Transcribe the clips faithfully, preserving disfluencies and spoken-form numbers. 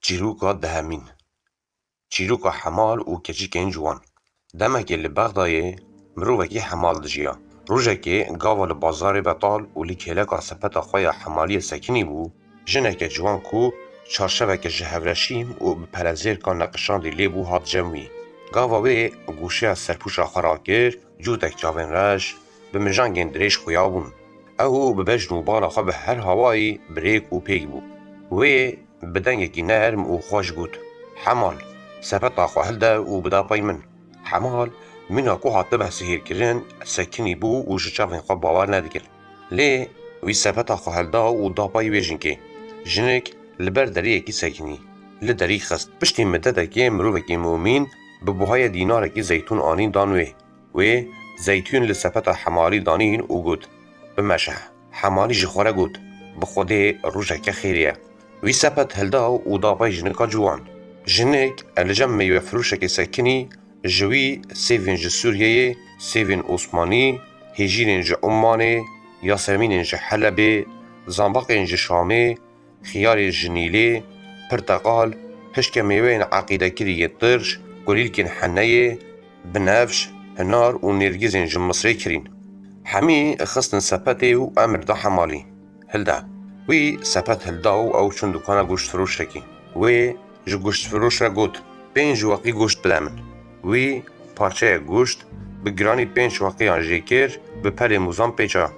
Çîroka dehemîn. Çîroka hemal û keçikên ciwan. Demekê li Bexdayê mirovekî hemal dijiya. Rojekê gava li bazarê betal û li kêleka sepeta xwe ya hemaliyê sekinî bû, jineke ciwan ku çarşeveke ji hevreşîm û bi pelezêrka neqişandî lê bû hat cem wî. Gava wê goşeya serpûşa xwe rakir, cûtek çavên reş, bi mijangên dirêj xuya bûn. Ew bi bejn û bala xwe bi her hawayî bi rêk û pêk bû. Wê bi dengekî nerm û xweş got, "Hemal, sepeta xwe hilde û bida pey min." Hemal mîna ku hatibe sihêrkirin sekinî bû û ji çavên xwe bawer nedikir. Lê wî sepeta xwe hilda û da pey wê jinkê. Jinik li ber deriyekî sekinî, li derî xist. Piştî midetekê mirovekî mûmîn bi buhayê dînarekî zeytûn anîn dan wê. Wê zeytûn li sepeta hemalî danîn û got, "Bimeşe." Hemalî ji xwe re got, "Bi Xwedê rojeke xêrê ye." Wî sepet hilda û da pey jinika ciwan. Jinik li cem meywefiroşekê sekinî, ji wî sêvên ji Sûriyeyê, sêvên Osmanî, hêjînên ji Ummanê, yasemînên ji Helebê, zambaqên ji Şamê, xiyarê ji Nîlê, pirteqal, hişke mêweyên eqîdekirî yên tirş, kulîlkên heneyê, binevş, hinar û nêrgizên ji Misrê kirîn. Hemî xistin sepetê û emir da hemalî, "Hilde." Wî sepet hilda û ew çûn dukana goştfiroşekî. Wê ji goştfiroş re got, "Pênc weqî goşt bide min." Wî parçeyek goşt bi giranî pênc weqiyan jê kir, bi pelê mûzan pêça.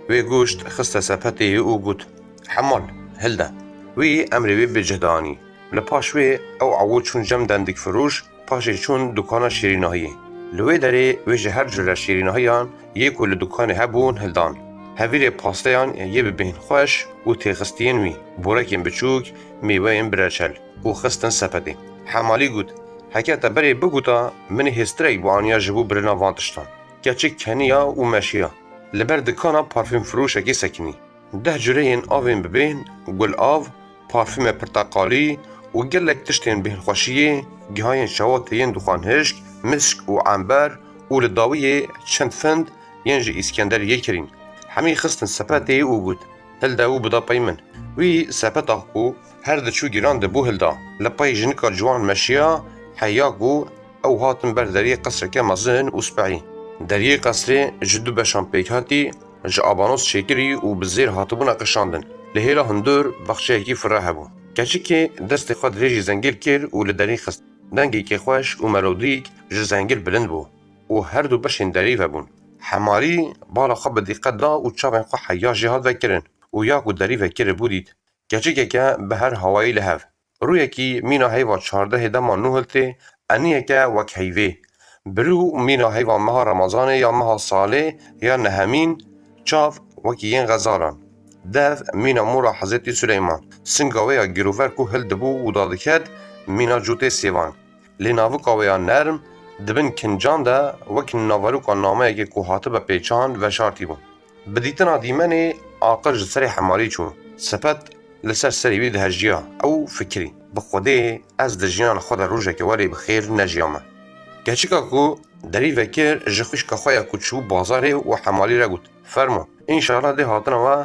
Wê goşt xiste sepetê û got, "Hemal, hilde." Wî emrê wê bi cih de anî. Li paş wê ew ewo çûn cem dendikfiroş, paşê çûn dukana şêrînahiyê. Li wê derê wê ji her cure şêrînahiyan yê ku li dukanê hebûn hildan. Hevîrê pasteyan yê bi bêhnxweş û têxistiyên wî, borekên biçûk, mêweyên bi reçel û xistin sepetê. Hemalî got, "Heke te berê bigota, min ê hêstirek bianiya ji bo birina van tiştan." Keçik keniya û meşiya. Li ber dikana parfûmfiroşekê sekinî. Deh cureyên avên bi bêhn, gulav, parfûmê pirteqalî û gelek tiştên bêhnxweşiyê, gihayên şewatê yên dixwan hişk, misk û ember û li dawiyê çend find yên ji Îskenderiyê kirîn. Hemî xistin sepetê û got, "Hilde û bida pey min." Wî sepeta ku her diçû giran dibû hilda. Li pey jinika ciwan meşiya, heya ku ew hatin ber deriyê qesreke mezin û spehî. Deriyê qesrê ji du beşan pêk hatî, ji abanos çêkirî û bi zêr hatibû neqişandin. Li hêla hundir baxçeyekî fireh hebû. Keçikê destê xwe dirêjî zengil kir û li derî xist. Dengekî xweş û melodîk ji zengil bilind bû û her du beşên derî vebûn. Hemalî bala xwe bi dîqet da û çavên xwe heya jê hat vekirin û ya ku derî vekiribû dît. Keçikeke bi her hawayî li hev. Rûyekî mîna heyva çardehê dema nû hiltê, eniyeke wek heyvê. Birû mîna heyva meha Remezanê ya meha salê ya nehemîn, çav wekî yên xezalan. Dev mîna mora Hezretî Suleyman. Singa wê ya girover ku hildibû û dadiket, mîna cûtê sêvan. Lê navika wê ya nerm di bin kincan de wek naveroka nameyekê ku hatibe pêçan veşartî bû. Bi dîtina dîmenê aqil ji serê Hemalî çû. Sepet li ser serê wî dihejiya. Ew fikirî, "Bi Xwedê ez di jiyana xwe de rojeke welê bi xêr nejiyame." Keçika ku derî vekir ji xwişka xwe ya ku çûbû bazarê û Hemalî re got, "Fermo, înşallah dê hatina we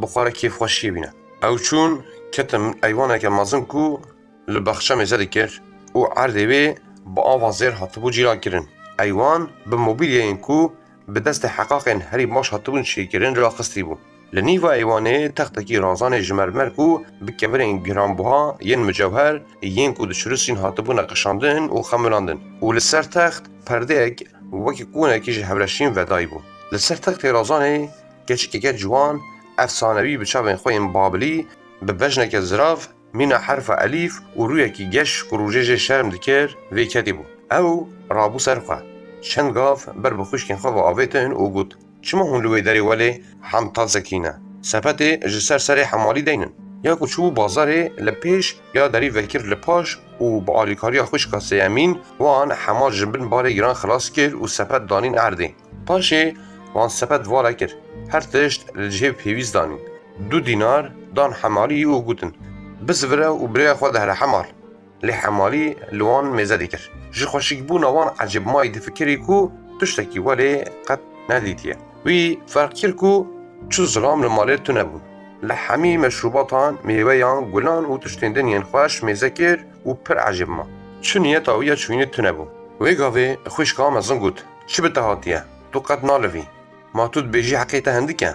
bi xwe re kêfxweşiyê bîne." Ew çûn ketin eywaneke mezin ku li baxçe mêze dikir û erdê wê bi ava zêr hatibû cîrakirin. Eywan bi mobîlyeyên ku bi destê heqaqên herî baş hatibûn çêkirin raxistî bû. Li nîva eywanê textekî razanê ji mermer ku bi kevirên giranbuha yên micewher yên ku diçirisîn hatibû neqişandin û xemilandin û li ser text perdeyek wekî qûnekî ji hevreşîn vedayî bû. Li ser textê razanê keçikeke ciwan, efsanewî bi çavên xwe yên babilî, bi bejneke zirav, mîna herfa elîf û rûyekî geş ku rojê jê şerm dikir, vê ketî bû. Ew rabû ser xwe, çend gav ber bi xwişkên xwe ve avêtin û got, "Çima hûn li wê derê welê hem tazekî ne?" Sepetê ji ser serê Hemalî deynin. Ya ku çûbû bazarê li pêş ya derî vekir li paş û bi alîkariya xwişka sêyemîn wan Hemal ji bin barê giran xilas kir û sepet danîn erdê. Paşê wan sepet vala kir. Her tişt li cihê pêwîst danîn. Du dînar dan Hemalî û gotin, "Bizivire û bi rêya xwe de here Hemal." Lê Hemalî li wan mêze dikir. Ji xweşikbûna wan ecêbmayî difikirî ku tiştekî welê qet nedîtiye. Wî ferq kir ku çi zilam li malê tune bûn. Li hemî meşrûbatan, mêweyan, gulan û tiştên din yên xweş mêze kir û pir ecêb ma. Çi niyeta wî ya çûyînê tune bû. Wê gavê xwişka mezin got, "Çi bi te hatiye? Tu qet nalivî. Ma tu dibêjî heqê te hindik e?"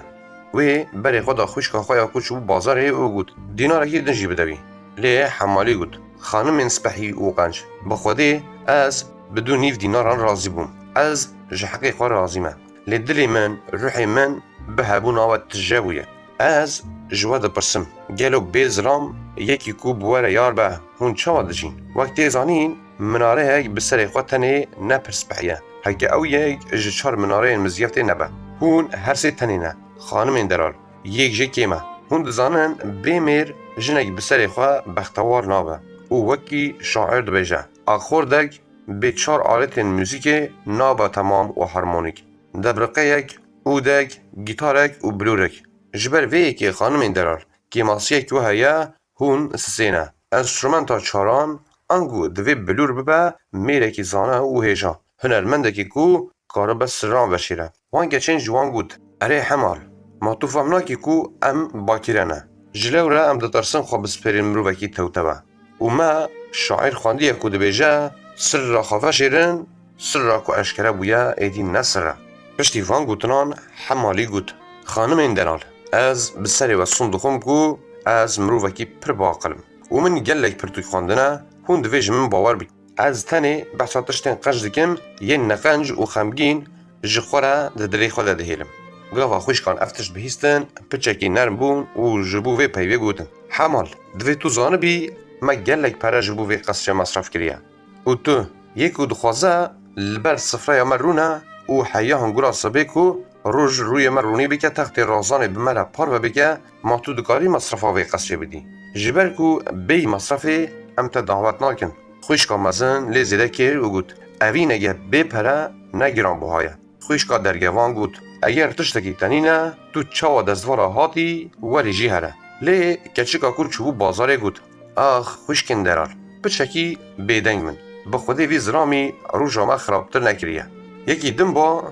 Wê berê xwe da xwişka xwe ya ku çûbû bazarê û got, "Dînarekî din jî bide wî." Lê Hemalî got, "Xanimên spehî û qenc, bi Xwedê ez bi du nîv dînaran razî bûm. Ez ji heqê xwe razî me. Lê dilê min, ruhê min bi hebûna we tije bûye. Ez ji we dipirsim, gelo bê zilam yekî ku bi we re yar be, hûn çawa dijîn? Wek tê zanîn, minareyek bi serê xwe tenê ne pir spehî ye. Heke ew yek ji çar minareyên mizgeftê nebe. Hûn her sê tenê ne, xanimên delal. Yek jê kêm e. Hûn dizanin bê mêr jinek bi serê xwe bextewar nabe û wekî şair dibêje, akordek bê çar aletên muzîkê nabe temam û harmonîk. Debriqeyek, ûdek, gîtarek û bilûrek. Ji ber vê yekê xanimên delal, kêmasiyek we heye, hûn sisê ne. Enstrumenta çaran, ango divê bilûr bibe mêrekî zana û hêja, hunermendekî ku karibe sirran veşêre." Wan keçên ji wan got, "Erê Hemal, ma tu fam nakî ku em bakîre ne? Ji lewre em ditirsin xwe bispêrên mirovekî tewtewe. Û me şaîr xwendiye ku dibêje, 'Sirra xwe veşêrin, sirra ku eşkere bûye êdî ne sir e.'" Piştî van gotinan Hemalî got, "Xanimên delal, ez bi serê we sond dixwim ku ez mirovekî pir biaqil im û min gelek pirtûk xwendine, hûn divê ji min bawer bikin. Ez tenê behsa tiştên qenc dikim, yên neqenc û xemgîn ji xwe re di dilê xwe de dihêlim." Gava xwişkan ev tişt bihîstin, piçekî nerm bûn û ji bo vê peyvê gotin, "Hemal, divê tu zanibî, me gelek pere ji bo vê qesrê mesref kiriye. Û tu, yê ku dixwaze li ber sifreya me rûne û heya hingura sibê ku roj rûyê me rûnî bike, textê razanê bi me re parve bike, ma tu dikarî mesrefa vê qesrê bidî? Ji ber ku bêyî mesrefê em te dawet nakin." Xwişka mezin lê zêde kir û got, "Evîneke bê pere ne giranbuha ye." Xwişka dergevan got, "Eger tiştekî te nîne, tu çawa destvala hatî, werî jî here." Lê keçika ku çûbû bazarê got, "Ax, xwişkên delal, piçekî bêdeng bin. Bi Xwedê vî zilamî roja me xirabtir nekiriye. Yekî din ba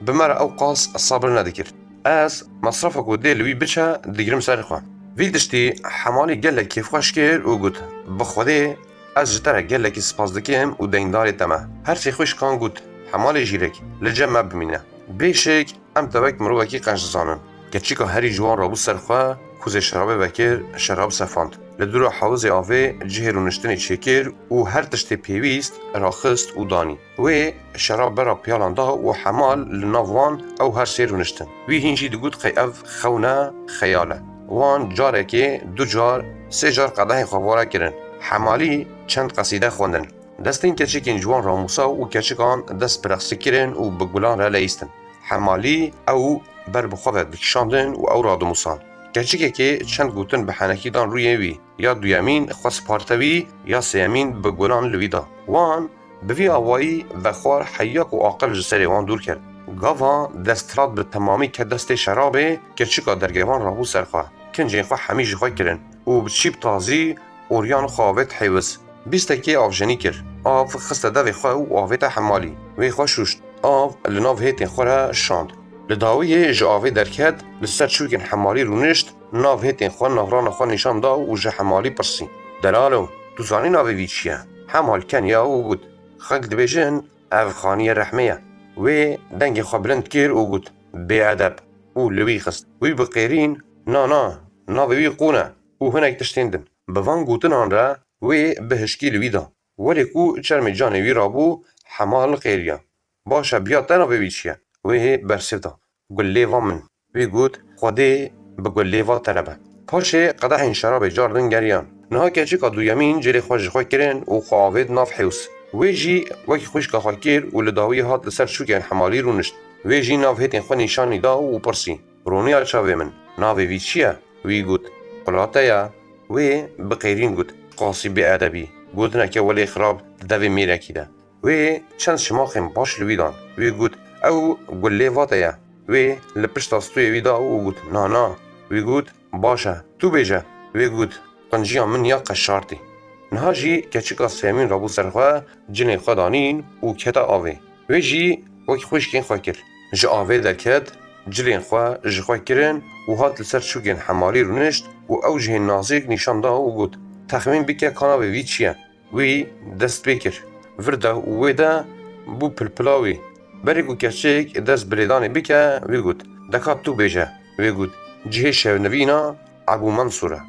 bi me re ew qas sebir nedikir. Ez mesrefa ku dê li wî biçe digirim ser xwe." Vî tiştî Hemalî gelek kêfxweş kir û got, "Bi Xwedê ez ji te re gelekî spas dikim û deyndarê te me." Her sê xwişkan got, "Hemalê jîrek, li cem me bimîne. Bê şik em te wek mirovekî qenc dizanin." Keçika herî ciwan rabû ser xwe, kûzê şerabê vekir, şerab sefand. Li dûra hewizê avê cihê rûniştinê çêkir û her tiştê pêwîst raxist û danî. Wê şerab bera piyalan da û Hemal li nav wan ew her sê rûniştin. Wî hîn jî digot qey ev xewn e, xeyal e. Wan carekê, du car, sê car qedehên xwe vare kirin. Hemalî çend qesîde xwendin. Destên keçikên ciwan ramûsa û keçikan dest bi reqsî kirin û bi gulan re leyîstin. Hemalî ew ber bi xwe ve dikişandin û ew radimûsan. Keçikekê çend gotin bi henekî dan rûyê wî, ya duyemîn xwe sparte wî, ya sêyemîn bi gulan li wî da. Wan bi vî awayî vexwar heya ku aqil ji serê wan dûr ket. Gava desthilat bi temamî ket destê şerabê, keçika dergevan rabû ser xwe. Kincên xwe hemî ji xwe kirin û bi çîp tazî û riyan xwe avêt hêwiz. Bîstekê avjenî kir. Av xiste devê xwe û avête Hemalî. Wê xwe şûşt. Av li nav hêtên xwe re şand. Li dawiyê ji avê derket, li ser çûkên Hemalî rûnişt, nav hêtên xwe navrana xwe nîşan da û ji Hemalî pirsî, "Delalo, tu zanî navê vî çi ye?" Hemal keniya û got, "Xelk dibêjin ev xaniye rehmê ye." Wê dengê xwe bilind kir û got, "Bêedeb!" û li wî xist. Wî bi qêrîn, "Na, na, navê wî Qûn e û hinek tiştên din." Bi van gotinan re wê bi hişkî li wî da. Welê ku çermê canê wî rabû, Hemal qêriya. "Baş e, biya te navê wî çi ye?" Wê hê bersiv da, "Gullêva min." Wî got, "Xwedê bi gullêva te nebe." Paşê qedehên şerabê cardin geriyan. Niha keçika duyemîn cilê xwe ji xwe kirin û xwe avêt nav hêws. Wê jî wek xwişka xwe kir û li dawiyê hat li ser çûkên Hemalî rûnişt. Wê jî nav hêtên xwe nîşanî da û pirsî, "Roniya çavê min, navê vî çi ye?" Wî got, "Qulate ye." Wê bi qêrîn got, "Qasî bêedebî, gotineke welê xirab di devê mêrekî de." Wê çend şimaxên baş li wî dan. Wî got, "Ew gullêva te ye." Wê li pişta stûyê wî da û got, "Na, na." Wî got, "Baş e, tu bêje." Wê got, "Qinciya min ya qeşartî." Niha jî keçika sêyemîn rabû ser xwe, cinê xwe danîn û kete avê. Wê jî wek xwişkên xwe kir. Ji avê derket, cilên xwe ji xwe kirin û hat li ser çûkên Hemalî rûnişt û ew jihên nazik nîşan da û got, "Texmîn bike ka navê vî çi ye?" Wî dest pê kir. Vir de û wê de bû pilpila wî. Berê ku keçik dest bi lêdanê bike, wî got, "De ka tu bêje." Wê got, "Cihê şewnivîna Ebû Mensûr e."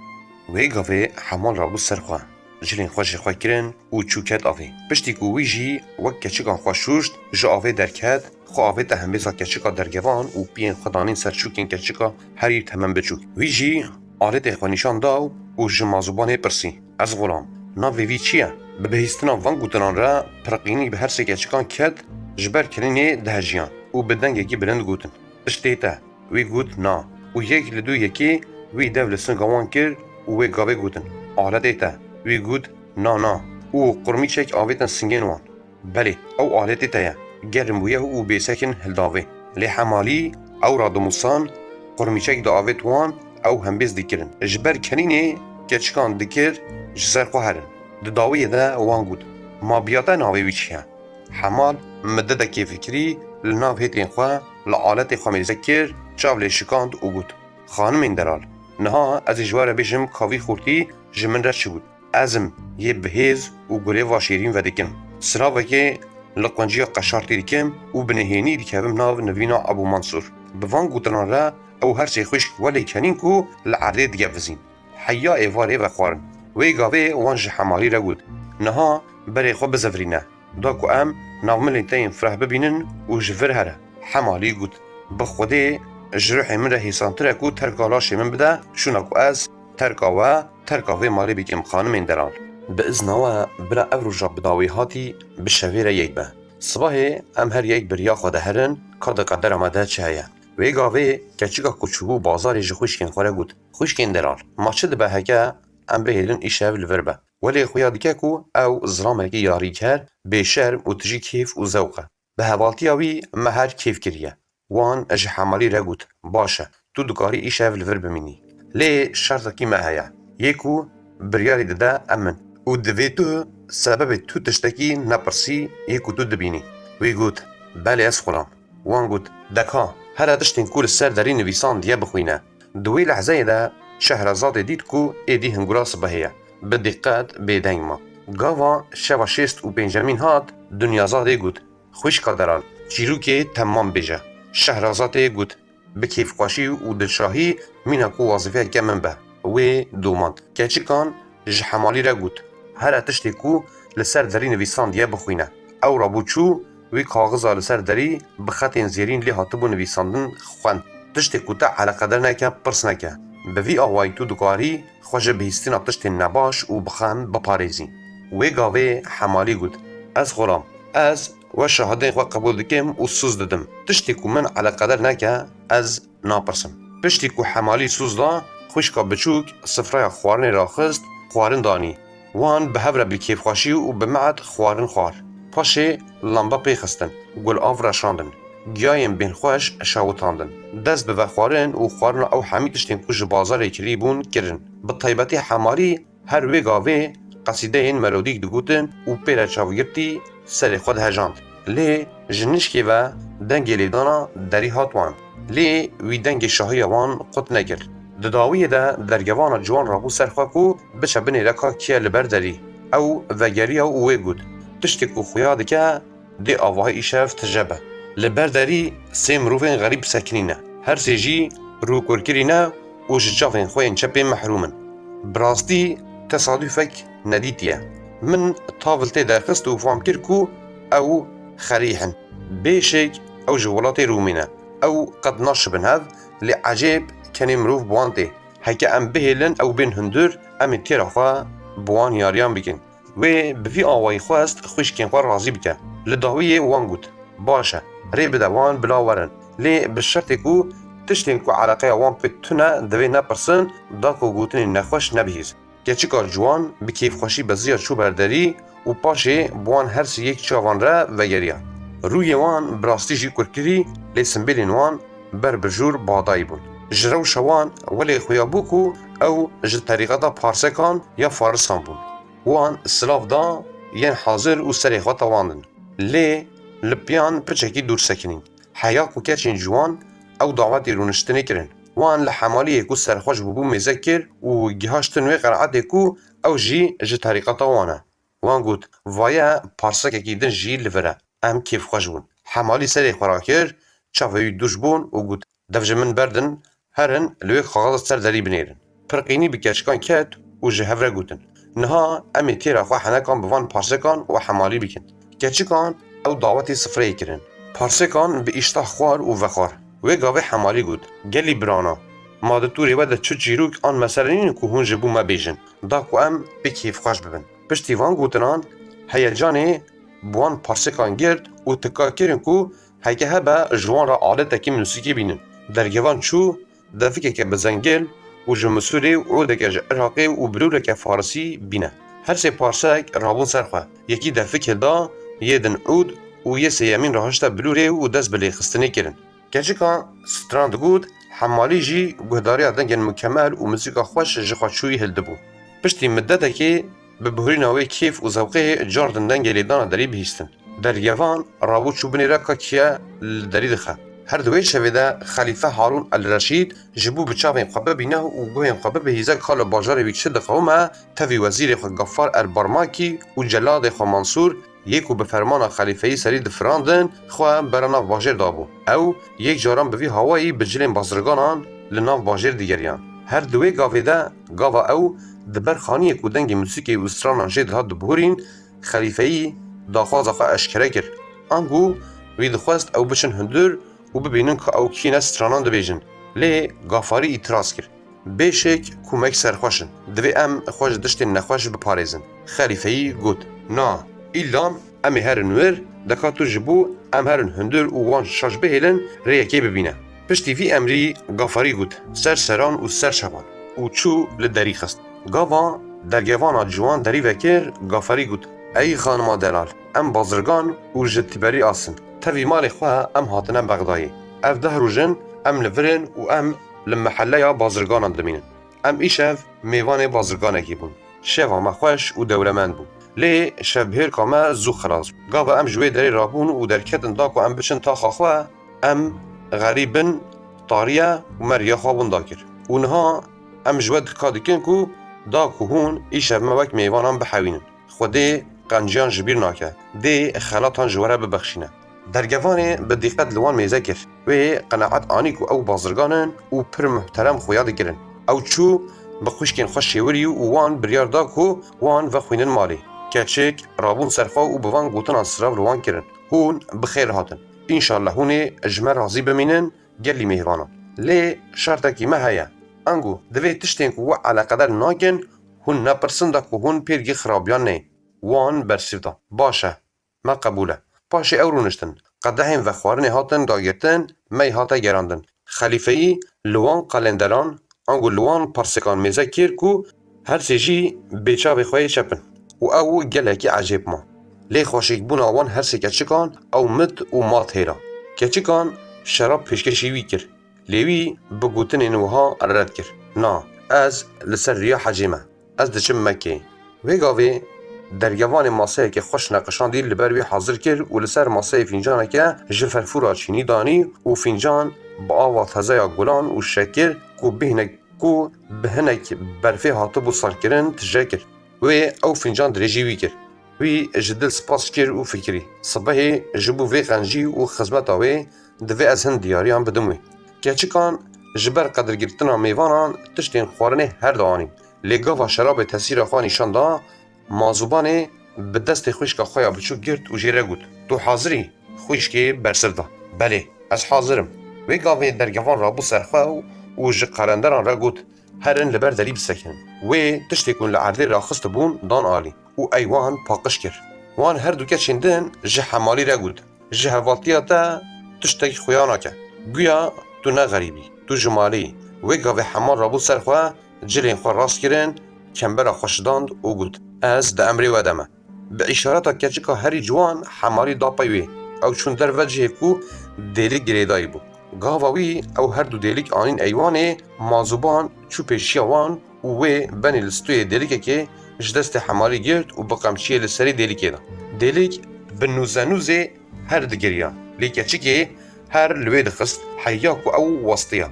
Wê gavê Hemal rabû ser xwe. Cilên xwe jê xwe kirin û çû ket avê. Piştî ku wî jî wek keçikan xwe şûşt, ji avê derket, xwe avête hembêza keçika dergevan û piyên xwe danîn ser çûkên keçika herî temem biçûk. Wî jî aletê xwe nîşan da û ji mazûbanê pirsî, "Ez xulam, navê vî çi ye?" Bi bihîstina van gotinan re pirqînî bi her sê keçikan ket, ji ber kenînê dihejiyan û bi dengekî bilind gotin, "Tiştê te." Wî got, "Na." Û yek li dû yekê wî dev li singa wan kir û wê gavê gotin, "Aletê te." Wî got, "Na, na." Û qurmîçek avêtin singên wan. "Belê, ew aletê te ye." Germ bûye û bêsekin hildavê. Lê Hemalî ew radimusan, qurmîçek diavêt wan, ew hembêz dikirin. Ji ber kenînê keçikan dikir ji ser xwe herin. Di dawiyê de wan got, "Ma biya te navê wî çi ye?" Hemal mi didekê fikirî li nav hêtên xwe li aletê xwe mêze kir, çav lê şikand û got, "Xanimên delal, niha ez ê ji we re bêjim ka vî xurtî ji min re çi got. Ez im yê bi hêz û gulê va şêrîn vedikim. Silavekê li qunciya qeşartî dikim û bi nehênî dikevim nav nivîna Ebû Mansûr. Bi van gotinan re ew her sê xwişk welê kenîn ku li erdê digevizîn. Heya êvarê vexwarin." Wê gavê wan ji Hemalî re got, "Niha berê xwe bizivirîne. Da ku em navmilên te yên fireh bibînin û ji vir here." Hemalî got, "Bi Xwedê ji ruhê min re hêsantir e ku terka laşê min bide, şûna ku ez terka we, terka vê malê bikim, xanimên delal." Bi izna we, bila ev roja bi dawî hatî bi şevê re yek be. Sibahê em her yek bi riya xwe de herin, ka di qedera me de çi heye. Wê gavê keçika ku çûbû bazarê ji xwişkên xwe re got, "Xwişkên delal, ma çi dibe heke em bihêlin îşev li vir be?" Welê xuya dike ku ew zilamekî yarîker, bêşerm û tijî kêf û zewq e. Bi hevaltiya wî me her kêf kiriye. Wan ji Hemalî re got, "Baş e, tu dikarî îşev li vir bimînî. Lê şertekî me heye. Yê ku biryarê dide em in. Û divê tu sebebê tu tiştekî nepirsî yê ku tu dibînî." Wî got, "Belê, ez xulam." Wan got, "De ka, here tiştên ku li ser derî nivîsandiye bixwîne." Di wê lehzeyê de Şehrazadê dît ku êdî hingura sibehê ye. Bi diqet bêdeng ma. Gava şeva şêst û pêncemîn hat, Dunyazadê got, "Xwişka delal, çîrokê temam bêje." Şehrazadê got, "Bi kêfxweşî û dilşahî mîna ku wazîfeyeke min be." Wê domand. Keçikan ji Hemalî re got, "Here tiştê ku li ser derî nivîsandiye bixwîne." Ew rabû çû, wî kaxiza li ser derî bi xetên zêrîn lê hatibû nivîsandin xwend, "Tiştê ku te eleqedar neke, pirs neke. Bi vî awayî tu dikarî xwe ji bihîstina tiştên nebaş û bi xem biparêzî." Wê gavê Hemalî got, "Ez xulam, ez we şahidên xwe qebûl dikim û soz didim. Tiştê ku min eleqedar neke, ez napirsim." Piştî ku Hemalî soz da, xwişka biçûk sifreya xwarinê raxist, xwarin danî. Wan bi hev re bi kêfxweşî û bi me'd xwarin xwar. Paşê lamba pê xistin, gulav reşandin, giyayên bêhnxweş şewitandin. Dest bi vexwarin û xwarina ew hemî tiştên ku ji bazarê kirî bûn kirin. Bi taybetî Hemalî her wê gavê qesîdeyên melodîk digotin û pê re çavgirtî serê xwe dihejand. Lê ji nişkê ve dengê lêdana derî hat wan. Lê wî dengê şahiya wan qut nekir. Di dawiyê de dergevana ciwan rabû ser xwe ku biçe binêre ka kî ye li ber derî. Ew vegeriya û wê got, "Tiştê ku xuya dike, dê avahî îşev tije be." Li ber derî sê mirovên xerîb sekinî ne. Her sê jî rû kurkirî ne û ji çavên xwe yên çepê mehrûm in. Bi rastî tesadûfek nedîtî ye. Min tav li tê derxist û fam kir ku ew xerîh in. Bêşik ew ji welatê Rûmê ne. Ew qet naşibin hev, lê ecêb kenê mirov bi wan tê. Heke em bihêlin ew bên hundir, em ê têra xwe bi wan yariyan bikin. Wê bi vî awayî xwest xwişkên xwe razî bike. Li dawiyê wan got, "Baş e, rê bide wan bila werin. Lê bi şertê ku tiştên ku eleqeya wan pê tune divê nepirsin, da ku gotinên nexweş nebihîzin." Keçika ciwan bi kêfxweşî beziya çû ber derî û paşê bi wan her sê yek çavan re vegeriya. Rûyê wan bi rastî jî kurkirî, lê simbêlên wan ber bi jûr badayî bûn. Ji rewşa wan welê xuya bû ku ew ji terîqeta Parsekan ya Farisan bûn. Wan silav da yên hazir û serê xwe tewandin. Lê li piyan piçekî dûr sekinîn. Heya ku keçên ciwan ew dawetî rûniştinê kirin. Wan li Hemaliyê ku serxweş bûbû mêze kir û gihaştin wê qenaetê ku ew jî ji terîqeta wan e. Wan got, "Vaye parsekekî din jî li vir e." Em kêfxweş bûn. Hemalî serê xwe rakir, çavê wî dûş bûn û got, "Dev ji min berdin, herin li wê kaxeza ser derî binêrin." Pirqînî bi keçikan ket û ji hev re gotin, "Niha em ê têra xwe henekan bi van parsekan û Hemalî bikin." Keçikan ew dawetê sifreyê kirin. Parsekan bi îştah xwar û vexwar. Wê gavê Hemalî got, "Gelî birana, ma di tûrê we de çi çîrok an mesele nînin ku hûn ji bo me bêjin, da ku em pê kêfxweş bibin." Piştî van gotinan, heyecanê bi wan parsekan girt û tika kirin ku heke hebe ji wan re aletekî musîkî bînin. Dergevan çû, defikeke bi zengil û ji Misûrê û odeke ji Iraqê û bilûreke farisî bîne. Her sê parsek rabûn ser xwe. Yekî defik hilda, yê din ûd û yê sêyemîn rahişte bilûrê û dest bi lêxistinê kirin. Keçika stran digot, Hemalî jî guhdariya dengên mukemel û muzîka xweş ji xwe çûyî hildibû. Piştî midetekê bi bihurîna wê kêf û zewqê cardin dengê lêdana derî bihîstin. Dergevan rabû çû binêre ka kî ye li derî dixe. Her di wê şevê de Xelîfe Harûn El Reşîd ji bo bi çavên xwe bibîne û guhên xwe bibihîze ka li bajarê wî çi diqewime, tevî wezîrê xwe Gaffar El Barmakî û celadê xwe Mansûr yê ku bi fermana xelîfeyî serî difirandin, xwe bera nav bajêr dabû. Ew yek caran bi vî hawayî bi cilên bazirganan li nav bajêr digeriyan. Her di wê gavê de, gava ew di ber xaniyê ku dengê muzîkê û stranan jê dihat dibihurîn, xelîfeyî daxwaza xwe eşkere kir. Ango wî dixwest ew biçin hundir û bibînin ku ew kî ne stranan dibêjin. Lê Gafarî îtiraz kir. Bêşek ku me serxweş in. Divê em xwe ji tiştên nexweş biparêzin. Xelîfeyî got, "Na, îllam em ê herin wir, deka tu ji bo em herin hundir û wan şaş bihêlin, rêyekê bibîne." Piştî vî emrî Gafarî got, "Ser seran û ser çavan." Û çû li derî xist. Gava dergevana ciwan derî vekir, Gafarî got, "Ey xanima delal, em bazirgan û ji Tîberîas in. Tevî malê xwe em hatine Bexdayê. Ev deh roj in em li vir in û em li meheleya bazirganan dimînin. Em îşev mêvanê bazirganekî bûn. Şeva me xweş û dewlemend bû. Lê şevbihêrka me zû xilas bû. Gava em ji wê derê rabûn û derketin da ku em biçin taxa xwe, em xerîb in, tariye û me riya xwe winda kir. Û niha em ji we dika dikin ku da ku hûn îşev me wek mêvanan bihewînin. Xwedê qenciyan ji bîr nake. Dê xelatan ji we re bibexşîne." Dergevanê bi dîqet li wan mêze kir. Wê qenaet anî ku ew bazirgan in û pir muhterem xuya dikirin. Ew çû bi xwişkên xwe şêwirî û wan biryar da ku wan vexwînin malê. Keçik rabûn ser xwe û bi van gotinan sirav li wan kirin, "Hûn bi xêr hatin. Înşallah hûn ê ji me razî bimînin, gelî mêvanan. Lê şertekî me heye. Ango divê tiştên ku we eleqedar nakin, hûn nepirsin da ku hûn pêrgî xirabiyan neyên." Wan bersiv da, "Baş e, me qebûl e." Paşê ew rûniştin. Qedehên vexwarinê hatin dagirtin, mey hate gerandin. Xelîfeyî li wan qalenderan, ango li wan parsekan mêze kir ku her sê jî bê çavê xwe yê çep in. Û ew gelekî ecêb ma. Lê xweşikbûna wan her sê keçikan ew mit û ma têra. Keçikan şerab pêşkêşî wî kir. Lê wî bi gotinên wiha red kir, "Na, ez li ser riya hecê me. Ez diçim Mekkeyê." Wê gavê dergevanê maseyekê xweş neqişandî li ber wî hazir kir û li ser maseyê fîncaneke ji ferfûra çînî danî û fîncan bi ava tezeya gulan û şekir ku bi hinek, ku bi hinek berfê hatibû salkirin, tije kir. Wê ew fîncan dirêjî wî kir. Wî ji dil spas kir û fikirî, "Sibehê ji bo vê qencî û xizmeta wê divê ez hin diyariyan bidim wê." Keçikan ji ber qedirgirtina mêvanan tiştên xwarinê her dianîn. Lê gava şerabê tesîra xwe nîşan da, Mazûbanê bi destê xwişka xwe ya biçûk girt û jê re got, "Tu hazir î?" Xwişkê bersiv da, "Belê, ez hazir im." Wê gavê dergevan rabû ser xwe û, û ji qalenderan re got, "Herin li ber derî bisekinin." Wê tiştê ku li erdê raxistibûn dan alî û eywan paqij kir. Wan her du keçên din ji Hemalî re got, "Ji hevatiya te tiştek xuya nake. Guya tu ne xerîb î, tu ji malê yî." Wê gavê Hemal rabû ser xwe, cilên xwe rast kirin, kembera xwe şidand û got, "Ez di emrê we de me." Bi îşareta keçika herî ciwan Hemalî da pey wê. Ew çûn derve cihê ku dêlik girêdayî bû. Gava wî ew her du dêlik anîn eywanê, Mazûban çû pêşiya wan û wê benê li stûyê dêlikekê ji destê Hemalî girt û bi qemçiyê li serê dêlikê da. Dêlik bi nûzenûzê her digiriya. Lê keçikê Her li wê dixist heya ku ew westiya.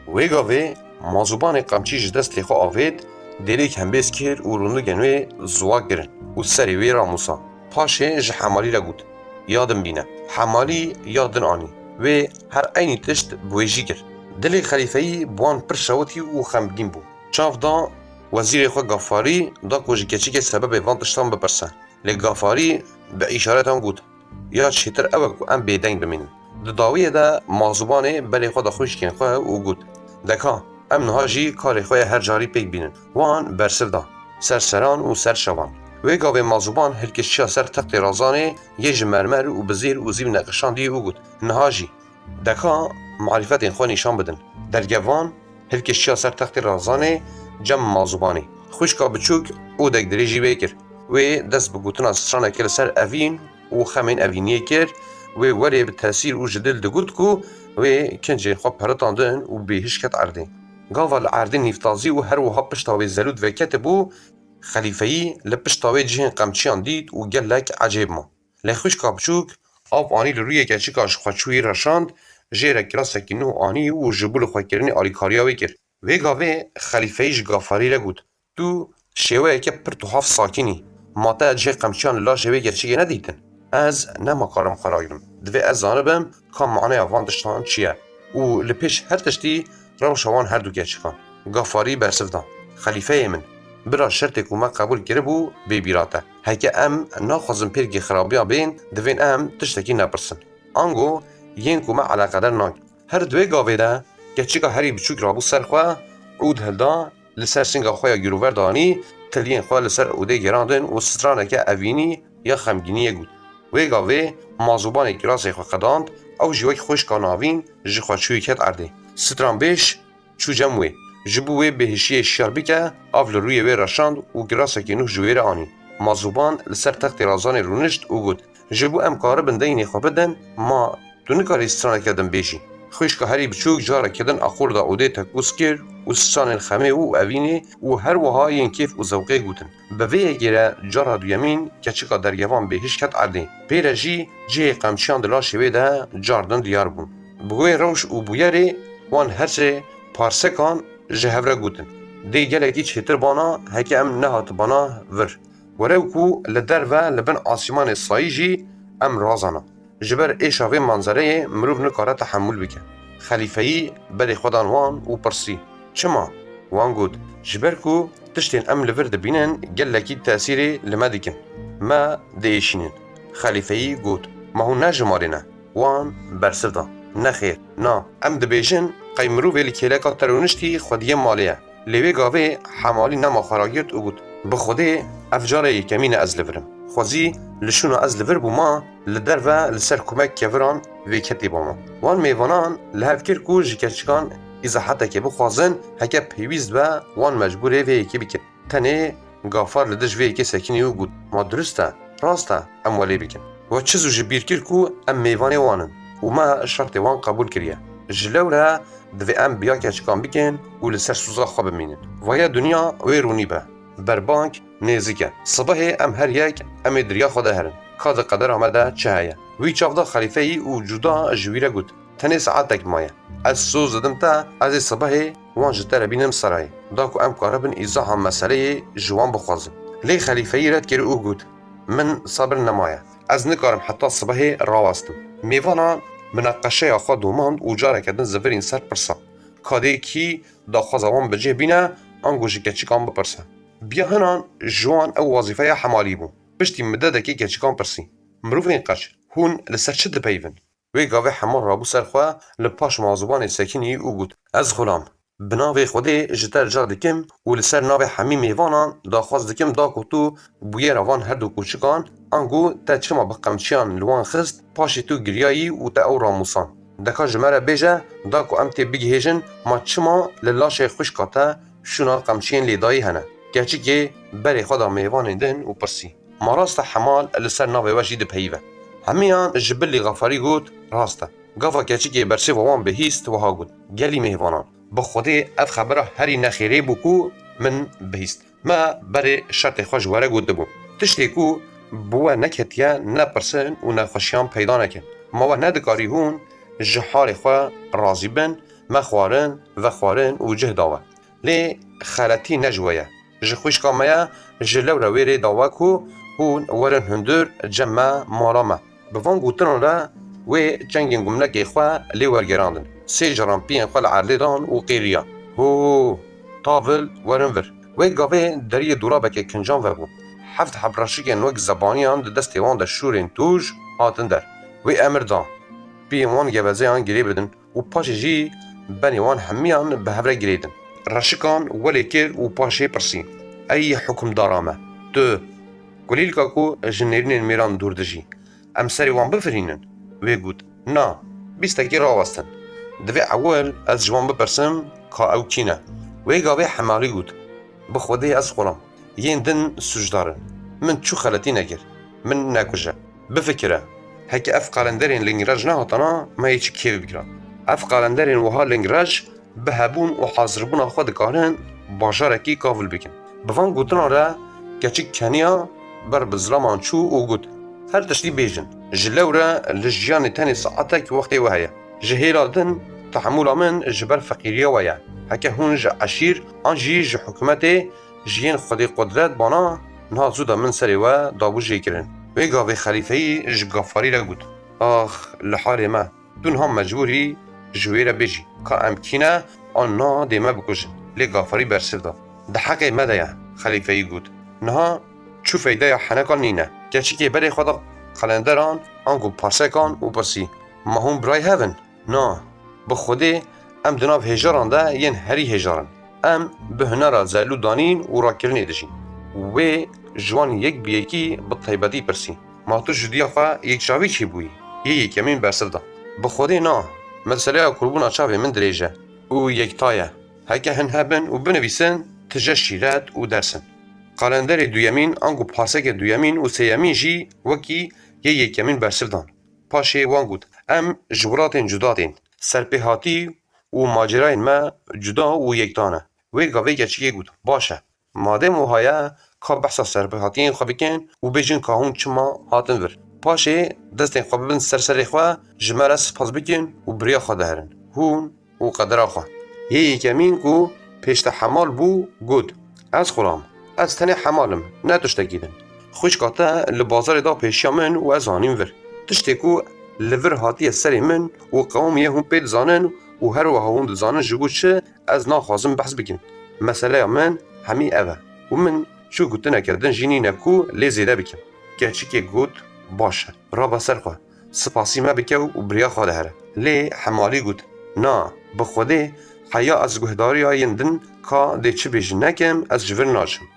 Wê gavê Mazûbanê qemçî ji destê xwe avêt, dêlêk hembêz kir û rûndigên wê ziwa kirin û serê wê ramûsa. Paşê ji Hemalî re got, "Ya din bîne." Hemalî ya din anî. Wê her eynî tişt bi wê jî kir. Dilê xelîfeyî bi wan pir şewitî û xemgîn bû. Çav da wezîrê xwe Gafarî da ku ji keçikê sebebê van tiştan bipirse. Lê Gafarî bi îşaretan got, "Ya çêtir ew e ku em bêdeng bimînin." Di dawiyê de Mazûbanê berê xwe da xwişkên xwe û got, "Deka, em niha jî karê xwe yê her carî pêk bînin." Wan bersiv da, ser seran û ser şevan. Wê gavê Mazûban hilkiştiya ser textê razanê yê ji mermer û bi zêr û zîv neqişandî û got, "Niha jî, deka, marîfetên xwe nîşan bidin." Dergevan hilkiştiya ser textê razanê cem Mazûbanê. Xwişka biçûk odek dirêjî wê kir. Wê dest bi gotina stranekê li ser evîn û xemên evîniyê kir. Wê werê bi tesîr û ji dil digot ku wê kincên xwe peritandin û bêhiş ket erdê. Gava li erdê nîvtazî û her wiha pişta wê zelût veketibû, xelîfeyî li pişta wê cihên qemçiyan dît û gelek ecêb ma. Lê xwişka biçûk av anî li rûyê keçika ji xwe çûyî reşand, jê re kirasekî nû anî û ji bo li xwe kirinê alîkariya wê kir. Vê gavê xelîfeyî ji Gafarî re got, "Tu şêweyeke pir tuhaf sakîn î. Ma te cihê qemçiyan li laşê wê keçikê nedîtin? Ez nema karim xwe ragirim. Divê ez zanibim ka maneya van tiştan çi ye û li pêş her tiştî rewşa wan her du keçikan." Gafarî bersiv da, "Xelîfeyê min, bira şertê ku me qebûl kiribû bê bîra te. Heke em naxwazin pêrgê xirabiya bên, divên em tiştekî nepirsin. Ango yên ku me eleqeder nakin." Her di wê gavê de keçika herî biçûk rabû ser xwe, ûd hilda, li ser singa xwe ya girover danî, tiliyên xwe li ser odê gerandin û straneke evînî ya xemgîniyê got. Wê gavê Mazûbanê kirasê xwe qedand, ew jî wek xwişka navîn ji xwe çûyî ket erdê. Stranbêj çû cem wê. Ji bo wê bêhişiyê şiyar bike, av li rûyê wê reşand û kirasekî nû ji wê re anî. Mazûban li ser textê razanê rûnişt û got, "Ji bo em karibin deynê xwe bidin, ma tu nikarî straneke din bêjî." Xwişka herî biçûk careke din aqûrda odê tekûz kir û stranên xemê û evînê û her wiha yên kêf û zewqê gotin. Bi vê yekê re cara duyemîn keçika dergevan bêhiş ket erdê. Pê re jî cihê qemçiyan di laşê wê de cardin diyar bûn. Bi wê rewş û bûyerê wan her sê parsekan ji hev re gotin, "Dê gelekî çêtir bana heke em nehatibana vir. Were ku li derve li bin asîmanê sayî jî em razana. Ji ber êşa vê manzereyê mirov nikare tehemûl bike." Xelîfeyî berê xwe dan wan û pirsî, "Çima?" Wan got, "Ji ber ku tiştên em li vir dibînin gelekî tesîrê li me dikin. Me diêşînin." Xelîfeyî got, "Ma hûn ne ji malê ne?" Wan bersiv da, "Nexêr, na. Em dibêjin qey mirovê li kêleka te rûniştî xwediyê malê ye." Lê wê gavê Hemalî nema xwe ragirt û got, "Bi Xwedê ev cara yekemîn e ez li vir im. Xwezî li şûna ez li vir bûma, li derve li ser kumek keviran vêketî bûma." Wan mêvanan li hev kir ku ji keçikan îzahetekê bixwazin, heke pêwîst be wan mecbûrê vê yekê bikin. Tenê Gafar li dij vê yekê sekinî û got, "Ma dirust e, rast e, em welê bikin. We çi zû ji bîr kir ku em mêvanê wan in û me şertê wan qebûl kiriye. Ji lewre divê em bi ya keçikan bikin û li ser soza xwe bimînin. Vaya dinya wê rûnî be. Berbank nêzik e. Sibehê em her yek em ê di riya xwe de herin. Ka di qedera me de çi heye?" Wî çav da xelîfeyî û cuda ji wî re got, "Tenê saetek maye. Ez soz didim te, ez ê sibehê wan ji te re bînim serayê, da ku em karibin îzaha meseleyê ji wan bixwazin." Lê xelîfeyî red kir û got, "Min sebir nemaye. Ez nikarim heta sibehê rawestim." Mêvanan minaqeşeya xwe domand û careke din zivirîn ser pirsa, ka dê kî daxwaza wan bi cih bîne, ango ji keçikan bipirse. Biya hinan ji wan ew wezîfeya Hemalî bû. Piştî midedekê keçikan pirsî, "Mirovên qeç, hûn li ser çi dipeyivin?" Wê gavê Hemal rabû ser xwe, li paş Mazûbanê sekinî û got, "Ez xulam, bi navê Xwedê ji te rica dikim û li ser navê hemî mêvanan daxwaz dikim da ku tu bûyera van her du koçikan, ango te çima bi qemçiyan li wan xist, paşê tu giriyayî û te ew ramûsan. Deka ji me re bêje, da ku em tê bigihêjin, ma çima li laşê xwişka te şûna qemçiyên lêdayî hene?" Keçikê berê xwe da mêvanên din û pirsî, "Ma rast e Hemal li ser navê we jî dipeyive?" Hemiyan ji bilî Xefarî got, "Rast e." Gava keçikê bersêva wan bihîst, wiha got, "Gelî mêvanan, bi Xwedê ev xebera herî nexêrê bû ku min bihîst. Me berê şertê xwe ji we re gotibû. Tiştê ku bi we neketiye, nepirsin û nexweşiyan peyda nekin. Ma we nedikarî hûn Ji halê xwe razî bin, me xwarin, vexwarin û cih da we. Lê xeletî ne ji we ye. Ji xwişka me ye, ji lewra wê rê da we ku hûn werin hundir cem me, mala me. Bi van gotinan re wê çengên gumnekê xwe lê wergerandin. Sê caran piyên xwe li erdê dan û qêriya. Ho! Tavil, werin vir. Wê gavê deriyê dolabekê kincan vebû. Heft heb reşikên wek zebaniyan di destê wan de şûrên tûj hatin der. Wê emir da. Piyên wan gevezeyan girê bidin û paşê jî benê wan hemiyan bi hev re girêdin. Reşikan welê kir û paşê pirsî, Ey hukimdara me, tu kulîlka ku ji nêrînên mêran dûr dijî, em serê wan bifirînin? Wê got, Na, bîstekî rawestin. Divê ewil ez ji wan bipirsim ka ew kî ne. Wê gavê Hemalî got, Bi Xwedê ez xulam. Yên din sûcdar in. Min çû xeletî nekir. Min nekuje. Bifikire. Heke ev qalenderên lingrej nehatana, me yê çi kêf bikira. Ev qalenderên wiha lingrej bi hebûn û hazirbûna xwe dikarin bajarekî kavil bikin. Bi van gotinan re keçik keniya ber bi zilaman çû û got, Her tiştî bêjin. Ji lewre li jiyanê tenê saetek wextê we heye. Ji hêla din tehemûla min ji ber feqîriya we ye. Heke hûn ji eşîr an jî ji hikûmetê ji yên Xwedê qudret bana, niha zû de min serê we dabû jêkirin. Wê gavê xelîfeyî ji gafarî re got, Ax, li halê me, tu niha mecbûr î ji wê re bêjî ka em kî ne an na dê me bikujin. Lê gafarî bersiv da. Di heqê me de ye, xelîfeyî got. Niha çi feydeya henekan nîne. Keçikê berê xwe da qalenderan ango parsekan û pirsî, Ma hûn birayê hev in? Na, bi Xwedê em di nav hêjaran de yên herî hêjar in. Em bi hunera zelû danîn û rakirinê dijîn. Wê ji wan yek bi yekî bi taybetî pirsî, Ma tu ji diya xwe yekçavî çêbûyî? Yê yekemîn bersiv da, Bi Xwedê na, meseleya kurbûna çavê min dirêj e û yekta ye. Heke hin hebin û binivîsin, tije şîret û ders in. Qalenderê duyemîn ango parsekê duyemîn û sêyemîn jî wekî yê yekemîn bersiv dan. Paşê wan got, Em ji welatên cuda tên. Serpêhatî û macerayên me cuda û yekta ne. Wê gavê keçikê got, Baş e. Madem wiha ye, ka behsa serpêhatiyên xwe bikin û bêjin ka hûn çima hatin vir. Paşê destên xwe bibin ser serê xwe, ji me re spas bikin û bi riya xwe de herin. Hûn û qedera xwe. Yê yekemîn ku pêşte hemal bû, got, Ez xulam, ez tenê hemal im, ne tiştekî din. Xwişka te li bazarê da pêşiya min û ez anîm vir. Tiştê ku li vir hatiye serê min û qewimî ye hûn pê dizanin û her wiha hûn dizanin ji bo çi ez naxwazim behs bikim. Meseleya min hemî ev e û min çi gotineke din jî nîne ku lê zêde bikim. Keçikê got, Baş e, rabe ser xwe. Spasî me bike û bi riya xwe de here. Lê Hemalî got, Na, bi Xwedê, heya ez guhdariya yên din ka dê çi bêjin nekim, ez ji vir naçim.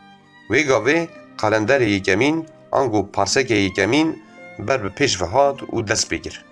Wê gavê qalenderê yekemîn ango parsekê yekemîn ber bi pêş ve hat û dest pê kir.